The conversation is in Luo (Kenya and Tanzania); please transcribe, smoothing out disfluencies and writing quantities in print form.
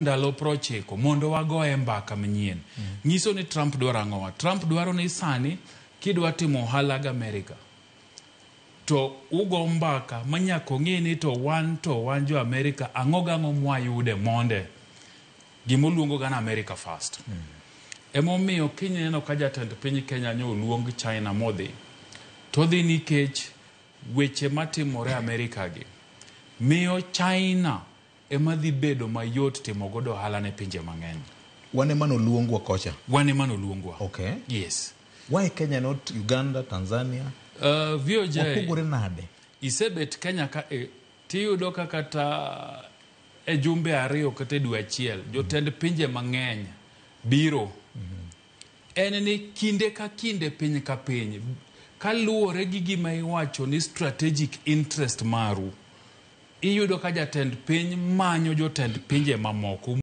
Ndalo 90 mondo wagoye mbaka manyien. Nyiso ni Trump dwaro ang'owa? Trump dwaro ni sani kidwa timo ohala gi Amerika to ugo mbaka ma nyaka ong'e ni to wan to wan jo Amerika ang'o gang'o mwayude monde. Gima oluongo ga ni America First. Emomiyo kineno ka jatend piny Kenya nyo oluong China modhi, to odhi nikech weche matimore Amerika gi miyo China ema dhi bedo mayot timo godo ohala ne pinje mang'eny. Wan ema noluongwa kocha. Wan ema noluongwa. Okay. Yes. Why Kenya, not Uganda, Tanzania? VOJ, Wapogore nade? Isebet Kenya ka e, tiyudo ka kata e jumbe 2 kata e dwe achiel jotend pinje mang'eny biro. En ni kinde ka kinde, piny ka piny, kaluwore gi gima iwacho ni strategic interest maru, iyudo ka jatend piny manyo jotend pinje mamoko.